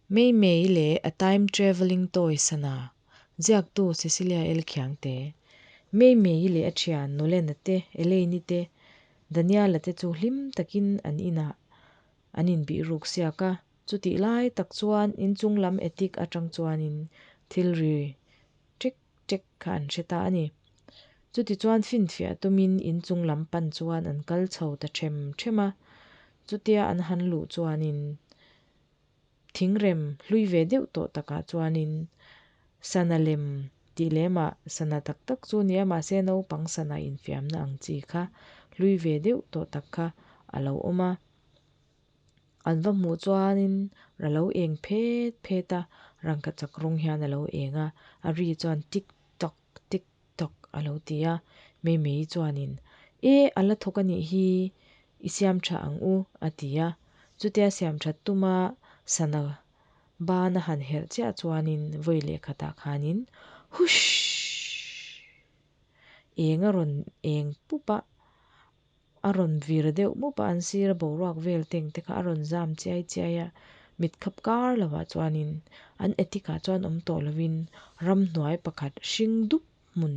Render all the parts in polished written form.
Mei Mei leh a Time Travelling Toy sana ziaktu Cecilia L. Khiangte, Mei Mei leh a thian Nolan-a te, Elaine-i te, Daniel-a te chu hlim takin an inah an inbih ruk siak a. Chutih lai tak chuan inchung lam attic atang chuanin thil ri ṭek ṭek kha an hre ta a ni. Chutichuan finfiah tumin inchung lam pan chuan an kal chho ta ṭhem ṭhem a. Chutia an han luh chuanin Thingrem hlui ve deuh tawh takah chuanin sana lem tih lemah sana tak tak chu nia mahse naupang sana infiamna ang chi kha hlui ve deuh tawh tak kha a lo awm a. An va hmuh chuanin a lo eng phet phet a, rangkachak rawng hian a lo eng a, a ri chuan tik tok tik tok a lo ti a. Mei Mei chuanin, E, a la thawk a nih hi, i siam tha ang u, a ti a. Chutia siam that tuma sana ban a han herh chiah chuanin vawi leh khatah khanin, Hushh! Eng a rawn eng pup a, a rawn vir deuh mup a, an sira boruak vel teng te kha a rawn zam chiai chiai a, mit khap kar lovah chuanin an attic ah chuan awm tawh lovin ramhnuai pakhat hring dup hmun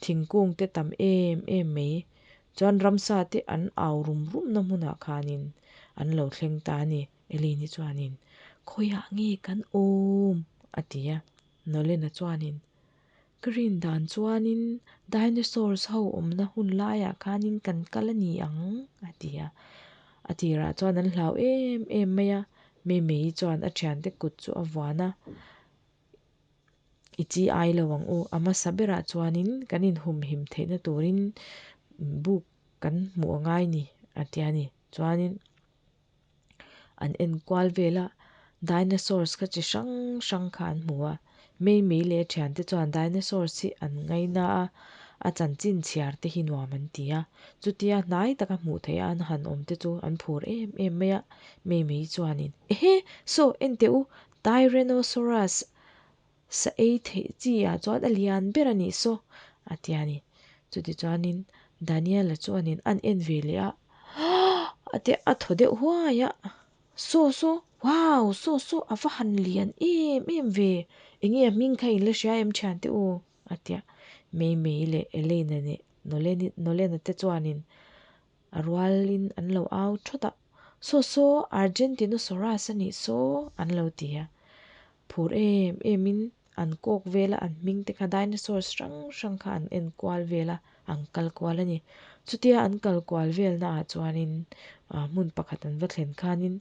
thingkung te tam em em mai chuan ramsa te an au rum rum na hmunah khanin an lo thleng ta a ni. Eleni chuanin, Khawiah nge kan awm? a ti a, Nolena chuanin, Ka rin dan chuanin dinosaurs ho awmna hun laiah khanin kan kal a ni ang, a ti a. A tirah chuan an hlau em em mai a, Mei-Mei chuan a thiante kut chu a vuan a, I chi ai lo ang u, a hmasa berah chuanin kan inhumhim theihna turin buk kan hmuh a ngai ni, a ti a ni. Chuanin. An en kual vel a, dinosaurs kha chi hrang hrang kha an hmu a, Mei Mei leh a thiante chuan dinosaurs hi an ngaina a, a chanchin chhiar te hi nuam an ti a, chutia hnai taka hmuh theih a an han awm te chu an phur em em mai a, Mei Mei chuanin, Ehe! Saw, en teh u, Tyrannosaurus sa ei theih chi ah chuan a lian ber a nih saw, a ti a ni. Chutichuanin Daniel-a chuanin an en ve leh a, a ti a thaw deuh huai a, Saw saw, wow, saw saw a va han lian em em ve, enge a hming kha in la hria em thiante u, a ti a. Mei Mei leh Elaine-a leh Nolan-a te chuanin A rualin an lo au thawt a, Saw saw, Argentinosaurus a nih saw, an lo ti a. Phur em emin an kawk vel a, an hming te kha dinosaurs hrang hrang kha an en kual vel a, an kal kual a ni. Chutia an kal kual velna ah chuanin hmun pakhat an va thlen khanin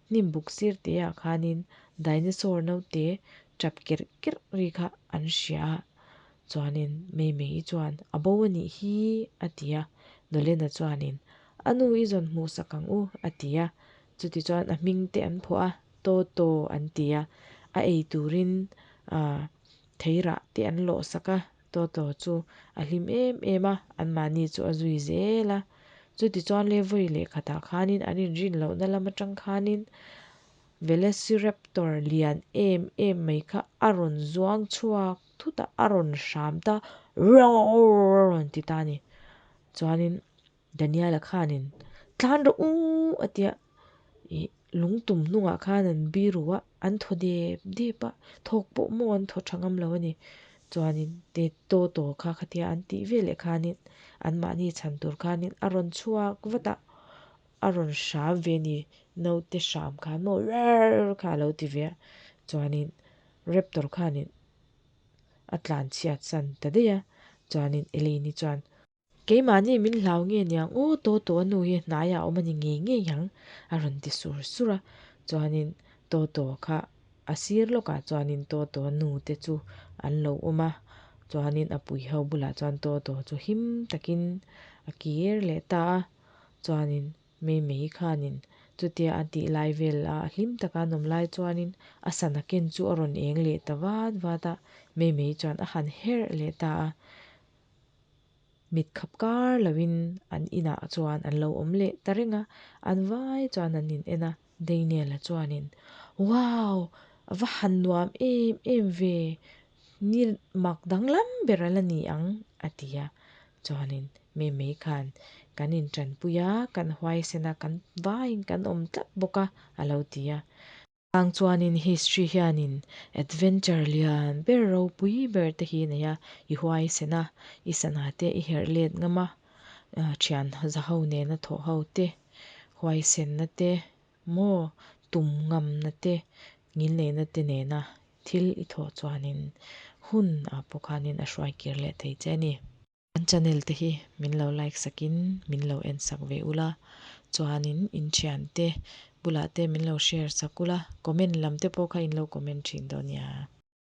hnim buk sir te ah khanin dinosaur naute tap kerh kerh ri kha an hria a. Chuanin Mei Mei chuan, A bo a nih hi, a ti a. Nolena chuanin, A nu i zawn hmuh sak ang u, a ti a. Chutichuan a hming te an phuah a, Toto an ti a. A ei turin theirah te an lawh sak a. Toto chu a hlim em em a, anmahni chu a zui zel a. Chutichuan le vawi lehkhatah khanin an inrin lohna lam atang khanin Velociraptor lian em em mai kha a rawn zuang chhuak thut a, a rawn hram ta roar a rawn ti ta a ni. Chuanin Daniel-a khanin tlan rawh u a tia ih lungtum hnungah khan an biru a, an thaw dep dep a, thawk pawh maw an thaw tha ngam lo a ni. Chuanin te Toto kha khatia an tih veleh khanin anmahni chhan tur khanin a rawn chhuak vat a, a rawn hram ve a ni, naute hram khan maw rrrr kha a lo ti ve a, chuanin Raptor khanin a tlan chhiat san ta daih a, chuanin Elaine-i chuan, Keimahni min hlau nge niang aw, Toto a nu hi hnaiah a awm a ni ngei ngei ang, a rawn ti sur sur a, chuanin Toto kha a sir lawkah chuanin Toto a nu te chu an lo awm a, chuanin a pui ho bulah chuan Toto chu him takin a kir leh ta a. Chuanin Mei Mei khanin chutia a tih lai vel a hlim taka an awm lai chuanin a sana ken chu a rawn eng leh ta vat vat a, Mei Mei chuan a han herh leh ta a. Mit khap kar loin an inah chuan an lo awm leh ta reng a, an vai chuan an in en a, Daniel-a chuanin, Wow! A va han nuam em em ve, ni mak danglam ber a la ni ang, a ti a. Chuanin Mei Mei khan kan intanpui a, kan huaisen a, kan vaiin kan awm tlat bawk a, a lo ti a. Ang chuanin history hianin adventure lian ber ropui ber te hi nei a, i huaisen a, i sana te i herh let ngam a, thian zaho nena thawh ho te, huaisenna te, maw tum ngamna te, ngilneihna te nena thil i thawh chuanin hun ah pawh khanin a hruai kir leh thei che a ni. Kan channel te hi min lo like sakin min lo en sak ve ula, chuanin in thiante bulah te min lo share sak ula, comment lam te pawh kha in lo comment thin dawn nia.